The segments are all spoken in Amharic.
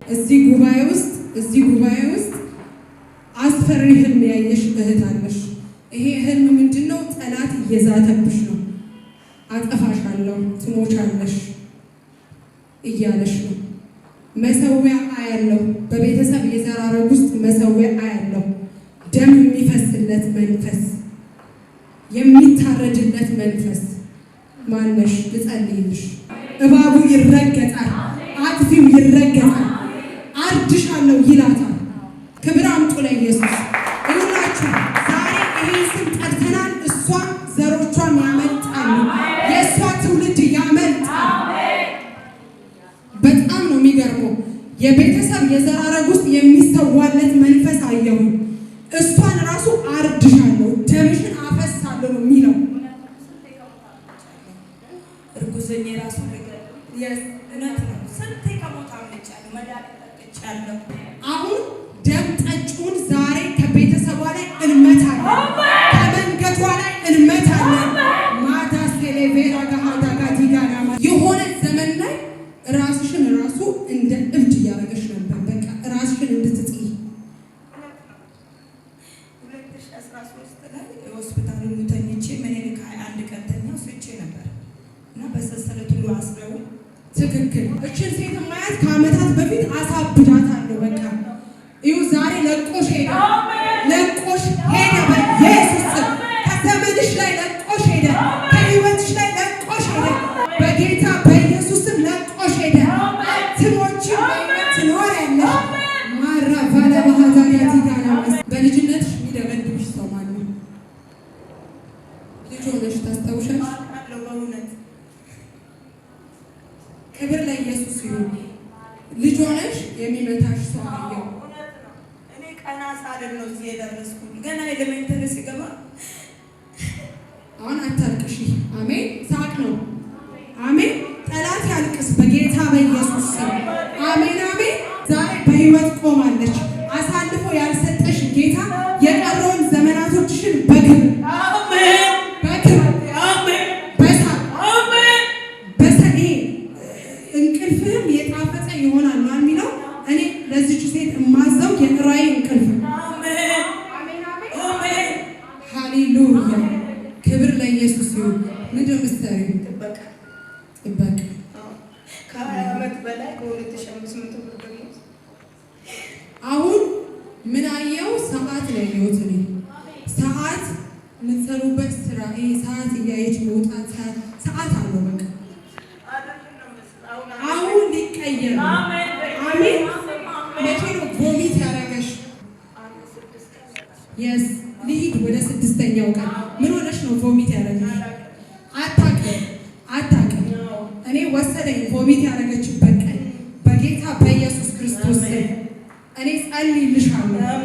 እዚህ ጉባኤ ውስጥ አስፈሪ ህልም ያየሽ እህት አለሽ። ይሄ ህልም ምንድን ነው? ጠላት እየዛተብሽ ነው። አጠፋሻለሁ፣ ትሞቻለሽ እያለሽ ነው። መሰዊያ አያለሁ። በቤተሰብ የዘር ሐረግ ውስጥ መሰዊያ አያለሁ። ደም የሚፈስለት መንፈስ፣ የሚታረድለት መንፈስ ማነሽ? ልጸልይልሽ። እባቡ ይረገጣል፣ አጥፊው ይረገጣል። አርድሻለሁ ይላታል። ክብር አምጡ ለኢየሱስ። ይሁላችሁ ዛሬ ይሄን ስም ጠርተናል። እሷ ዘሮቿን ያመልጣሉ፣ የእሷ ትውልድ ያመልጣል። በጣም ነው የሚገርመው። የቤተሰብ የዘር ሐረግ ውስጥ የሚሰዋለት መንፈስ አየሁኝ። እሷን ራሱ አርድሻለሁ፣ ደምሽን አፈሳለሁ ነው የሚለው። እርጉዝ ሆኜ ራሱ ልገል እውነት ነው። ስንቴ ከሞት አምልጫለሁ። መድኃኒት ጠጥቻለሁ። አሁን ደም ጠጪውን ዛሬ ከቤተሰቧ ላይ እንመታለን፣ ከመንገዷ ላይ እንመታለን። ማታ ሴሌቬራ ጋሃታ ጋቲጋናማ የሆነ ዘመን ላይ ራስሽን ራሱ እንደ እብድ እያደረገሽ ነበር። በቃ ራስሽን እንድትጥይ። እውነት ነው። 2013 ላይ ሆስፒታል ሁሉ ተኝቼ ምኒልክ 21 ቀን ተኛው ስቼ ነበር እና በሰንሰለት ሁሉ አስረው። ትክክል። እችን ሴት ማያት ከዓመታት በፊት አሳብዳታለሁ። በቃ ይሁ ዛሬ ለቆሽ ሄደ፣ ለቆሽ ሄደ። በኢየሱስ ስም ከዘመንሽ ላይ ለቆሽ ሄደ፣ ከህይወትሽ ላይ ለቆሽ ሄደ። በጌታ በኢየሱስ ስም ለቆሽ ሄደ። አትሞችም፣ በሕይወት ትኖሪያለሽ። ማራ ቫላ ባህታ ጋቲ ጋና። በልጅነትሽ የሚደበድብሽ ሰው ማን ነው? ልጅ ሆነሽ ታስታውሻለሽ? አውቃለሁ በእውነት። ክብር ለኢየሱስ ይሁን። ልጅ ሆነሽ የሚመታሽ ሰው አየሁ። እውነት ነው። እኔ ቀና ሳልል ነው እዚህ የደረስኩት። ገና elementary ስገባ። አሁን አታልቅሺ። አሜን። ሳቅ ነው። አሜን። ጠላት ያልቅስ በጌታ በኢየሱስ ስም። አሜን አሜን። ዛሬ በህይወት ቆማለች። አሳልፎ ያልሰጠሽ ጌታ የቀረውን ዘመናቶችሽን በክብር፣ በክብር፣ በሳቅ፣ በሰኔ እንቅልፍህም የጣፈጠ ይሆናል ነው የሚለው። እኔ ለዚች ሴት የማዘው የራእይ እንቅልፍ ነው። አሜን አሜን። ሃሌሉያ። ክብር ለኢየሱስ ይሁን። ምንድን ነው የምትሰሪው? ጥበቃ። ጥበቃ። ከ20 ዓመት በላይ በ2500 ብር ደሞዝ። አሁን ምን አየው? ሰዓት ነው ያየሁት እኔ። ሰዓት የምትሰሩበት ስራ ይሄ ሰዓት እያየች መውጣት ሰዓት አለው በቃ አሁን ሊቀየር ነው። አሜን። መቼ ነው vomit ያደረገሽ? Yes፣ ልሂድ ወደ ስድስተኛው ቀን። ምን ሆነሽ ነው vomit ያደረገሽ? አታውቅም፣ አታውቅም። እኔ ወሰደኝ vomit ያደረገችበት ቀን። በጌታ በኢየሱስ ክርስቶስ ስም እኔ ጸልይልሻለሁ።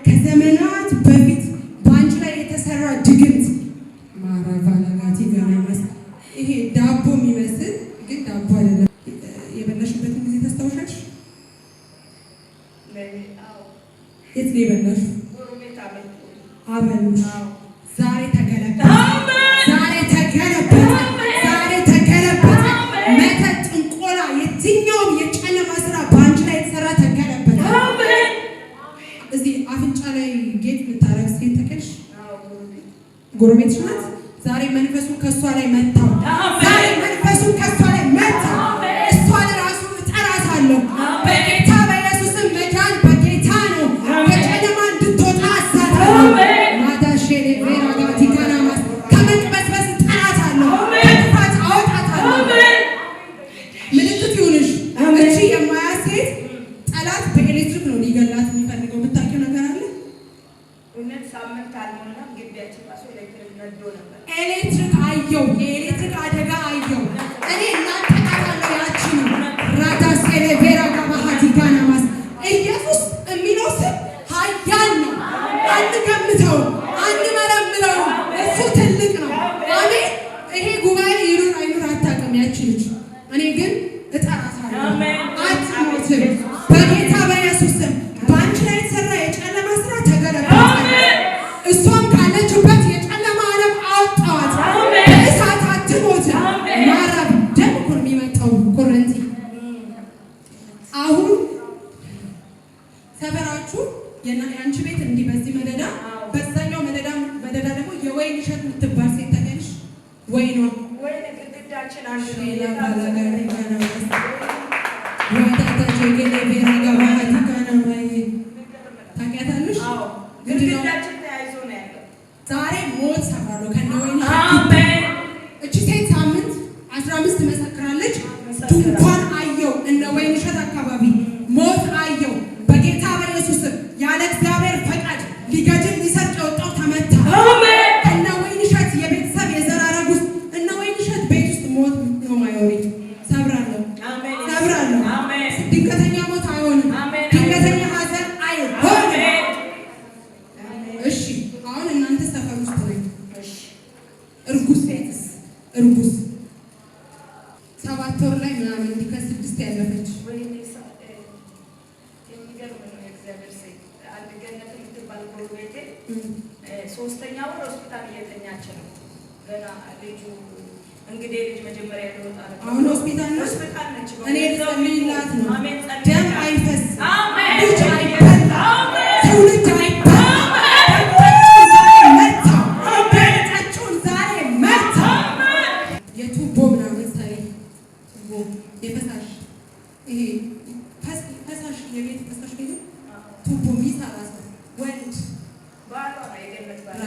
ከዘመናት በፊት በአንቺ ላይ የተሰራ ድግምት ማራቫላጋቲ ገናማስ ይሄ ዳቦ የሚመስል ግን ዳቦ አይደለም። የበላሽበትን ጊዜ ታስታውሻለሽ? የት ነው የበላሽው? አበሉሽ። ዛሬ ተገለበጠ። ዛሬ ተገለበጠ። ዛሬ ተገለበጠ። መተት፣ ጥንቆላ፣ የትኛውም የጨለማ ስራ በአንቺ ላይ የተሰራ ተገለበጠ። እዚህ አፍንጫ ላይ ጌጥ የምታረግ ሴት ተቀልሽ ጎረቤትሽ ናት። ዛሬ መንፈሱን ከእሷ ላይ መታው። ዛሬ መንፈሱን ከእሷ ላይ መታው። እሷን ራሱ እጠራታለሁ። በጌታ በኢየሱስም መዳን በጌታ ነው። ከጨለማ እንድትወጣ አዛታለሁ። ማዳሼሌ ቬራ ጋቲካናማስ ከመቅበዝበዝ እጠራታለሁ። ከክፋት አወጣታለሁ። ምልክት ይሁንሽ። እቺ የማያት ሴት ጠላት በኤሌክትሪክ ነው ሊገላት የሚፈልገው። የምታውቂው ነገር አለ? እውነት ሳምንት አልሞላም ግቢያችን ራሱ ኤሌክትሪክ ነዶ ነበር። ኤሌክትሪክ አየው፣ የኤሌክትሪክ አደጋ አየው። እኔ እናጠቃታለሁ። ያቺ ነው ራዳ ሴሌቬራ ጋባሃቲ ጋናማስ ኢየሱስ የሚለው ስም ኃያል ነው። አንገምተውም፣ አንመረምረውም። እሱ ትልቅ ነው። አሜን። ይሄ ጉባኤ ይኑር አይኑር አታውቅም ያቺ ልጅ። እኔ ግን እጠራታለሁ። አትሞትም። በጌታ በኢየሱስ ስም በአንቺ ላይ የተሰራ የጨለማ ስራ ተገለበጠ። እሷም ካለችበት የጨለማ ዓለም አወጣዋት። በእሳት አትሞትም። ወይን እሸት የምትባል ሴት ታውቂያለሽ? ወይኗ ወይን ግድግዳችን አንድ ነው። ሼላ ባላጋሪ ጋናማስ ዋታታ ቼጌሌ ቤራ ጋባሃቲ ጋናማዬ ታውቂያታለሽ? አዎ፣ ምንድን ነው? ግድግዳችን ተያይዞ ነው ያለው። ዛሬ ሞት ሰብራለሁ ከነ ወይን እሸት። አሜን። እቺ ሴት ሳምንት 15 መሰክራለች። ድንኳን አየው እነ ወይን እሸት አካባቢ ሞት አየው። በጌታ በኢየሱስ ስም ያለ እግዚአብሔር ፈቃድ ሊገድል ሊሰርቅ የወጣው ተመታ። አሜን። እነ ወይን እሸት የቤተሰብ የዘር ሐረግ ውስጥ እነ ወይን እሸት ቤት ውስጥ ሞት ነው ማየው። ቤት ሰብራለሁ፣ አሜን። ሰብራለሁ። አሜን። ድንገተኛ ሞት አይሆንም። አሜን። ድንገተኛ ሐዘን አይሆንም። አሜን። እሺ፣ አሁን እናንተ ሰፈር ውስጥ ነኝ። እሺ። እርጉዝ ሴትስ፣ እርጉዝ 7 ወር ላይ ምናምን እንዲህ ከ6 ያለፈች። ወይኔ የሚገርም ነው። የእግዚአብሔር ሴት አንድ ገነት የምትባል ጎረቤቴ ሶስተኛ ወር ሆስፒታል እየተኛች ነው። ገና ልጁ እንግዲህ ልጅ መጀመሪያ ሊወጣ ነበር። አሁን ሆስፒታል ነው። ሆስፒታል ነች። እኔ ልጸልይላት ነው። አሜን። ደም አይፈስም፣ አሜን። ልጅ አይበላም፣ አሜን። ትውልድ አይበላም። ደም ጠጪውን ዛሬ መታ። ደም ጠጪውን ዛሬ መታ። የቱቦ ምናምን ሰሪ፣ ቱቦ የፈሳሽ፣ ይሄ ፈሳሽ የቤት ፈሳሽ ቤት ቱቦ የሚሰራ ሰው ወንድ። ባሏ ነው፣ የገነት ባሏ።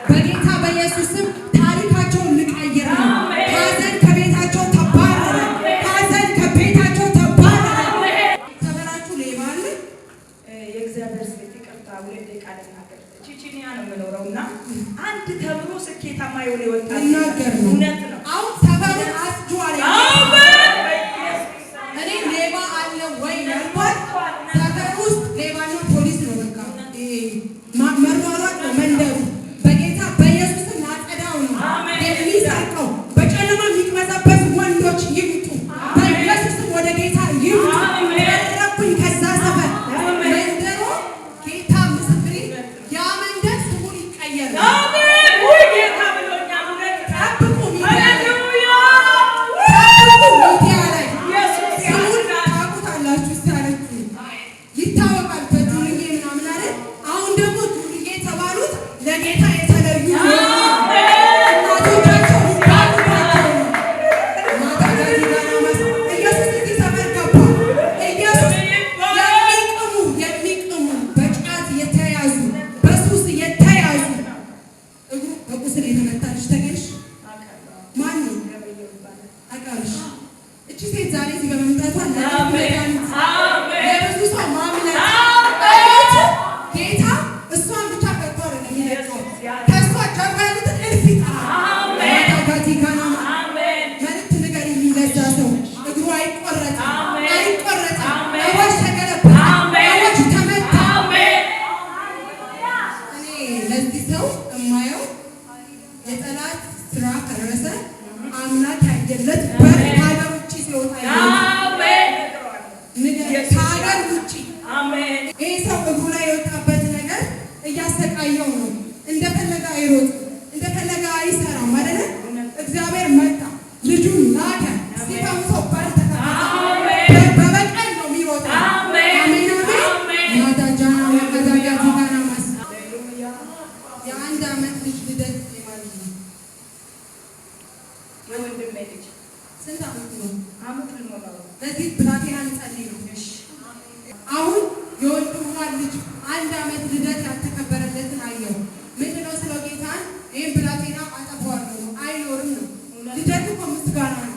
በጌታ በኢየሱስ ስም ታሪካቸውን ልቀይር ነው። ሐዘን ከቤታቸው ተባረረ። ሐዘን ከቤታቸው ተባረረ። ሰፈራችሁ ሌባ አለ? የእግዚአብሔር ሴት ይቅርታ፣ 2 ደቂቃ ልናገር። ቺቺኒያ ነው የምኖረው እና አንድ ተምሮ ስኬታማ የሆነ ወጣት ልናገር ነው። እውነት ነው። አሁን ሰፈሩን አስጇል። አሜን። በኢየሱስ ስም። እኔ ሌባ አለ ወይ ያልኳት ሰፈር ውስጥ ሌባና ፖሊስ ነው። በቃ ይሄ መሯሯጥ ነው መንደሩ። በጌታ በኢየሱስ ስም ላጸዳው ነው። አሜን። የሚሰርቀው በጨለማ የሚቅበዘበዙ ወንዶች ይምጡ። በኢየሱስ ስም ወደ ጌታ ይምጡ። አሜን። ቀረብኩኝ ከዛ ሰፈር አሜን። መንደሮ ጌታ ምስክሬ፣ ያ መንደር ስሙ ሊቀየር ነው። አሜን። ውይ ጌታ ብሎኛል። እውነት ነው። ጠብቁ ሚዲያ ላይ፣ ሃሌሉያ። ጠብቁ ሚዲያ ላይ። ኢየሱስ ስሙን ያድናል። ታውቁታላችሁ። እስቲ አለችኝ ይታወቃል በዱርዬ ምናምን አይደል? አሁን ደግሞ ዱርዬ የተባሉት ለጌታ የተለዩ እናቶቻቸው ይባሉባቸው ነው። ማታጋዲጋናመስ ኢየሱስ እዚህ ሰፈር ገባ። ኢየሱስ የሚቅሙ የሚቅሙ በጫት የተያዙ፣ በሱስ የተያዙ፣ እግሩ በቁስል የተመታ ልጅ ተገኝሽ ማን ነው? አውቃለሽ። እቺ ሴት ዛሬ እዚህ በመምጣቷ ለመድኃኒት ለብዙ ሰው ማምለጥ አያችሁ፣ ጌታ እሷን ብቻ ፈቶ አይደለም የሚለቀው፣ ከእሷ ጀርባ ያሉትን እልፍ ይጠራል። ማታጋቲካናማ መልእክት ንገሪልኝ ለዛ ሰው፣ እግሩ አይቆረጥም፣ አይቆረጥም። አዋጅ ተገለበጠ፣ አዋጅ ተመታ። እኔ ለዚህ ሰው እማየው የጠላት ስራ ፈረሰ። አምላክ ያየለት በር ከሀገር ውጭ ሲወጣ ንገር፣ ከሀገር ውጭ። ይህ ሰው እግሩ ላይ የወጣበት ነገር እያሰቃየው ነው። እንደፈለገ አይሮጥም፣ እንደፈለገ አይሰራም አይደለ? እግዚአብሔር መጣ፣ ልጁን ላከ። ሲፈውሰው በር ተከፈተ። በበቀል ነው የሚሮጠው። አሜን አሜን። ማታጃና ማታጃ ማስ የ1 ዓመት ልጅ ልደት የማን ነው? የወንድሜ ልጅ። ስንት ዓመት ነው? አመት ልሞላው ነው። ለዚህ ብላቴና ልጸልይ ነው። አሁን የወንድሟ ልጅ 1 ዓመት ልደት ያልተከበረለትን አየው። ምንድነው ስለው ጌታን ይህን ብላቴና አጠፋዋለሁ ነው፣ አይኖርም ነው። ልደቱ እኮ ምስጋና ነው።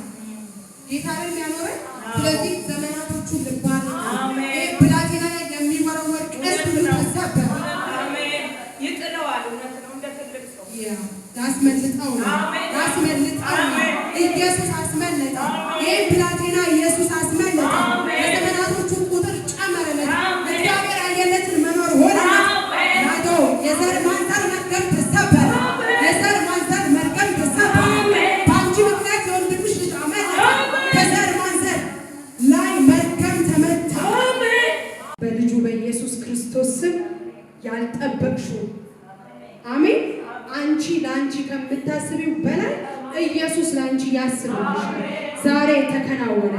ጌታ ነው የሚያኖረን። ስለዚህ ዘመናቶቹን ልባርክ ነው። አሜን። ይህ ብላቴና ላይ የሚወረወር ቀስት ሁሉ ተሰበረ። አሜን። ይጥለዋል። እውነት ነው። እንደ ትልቅ ሰው። ያ ላስመልጠው ነው። አሜን። ላስመልጠው ነው። አሜን። ኢየሱስ አስመለጠው። ይህን ብላቴና ኢየሱስ አስመለጠው። አሜን። የዘመናቶቹን ቁጥር ጨመረለት። አሜን። እግዚአብሔር ያየለትን መኖር ሆነለት። አሜን። ናዶ የዘር ማንዘር መርገም ተሰበረ። የዘር ማንዘር መርገም ተሰበረ። አሜን። በአንቺ ምክንያት የወንድምሽ ልጅ አመለጠ። አሜን። ከዘር ማንዘር ላይ መርገም ተመታ። አሜን። በልጁ በኢየሱስ ክርስቶስ ስም ያልጠበቅሽው፣ አሜን። አንቺ ለአንቺ ከምታስቢው በላይ ኢየሱስ ለአንቺ ያስብልሻል። ዛሬ ተከናወነ።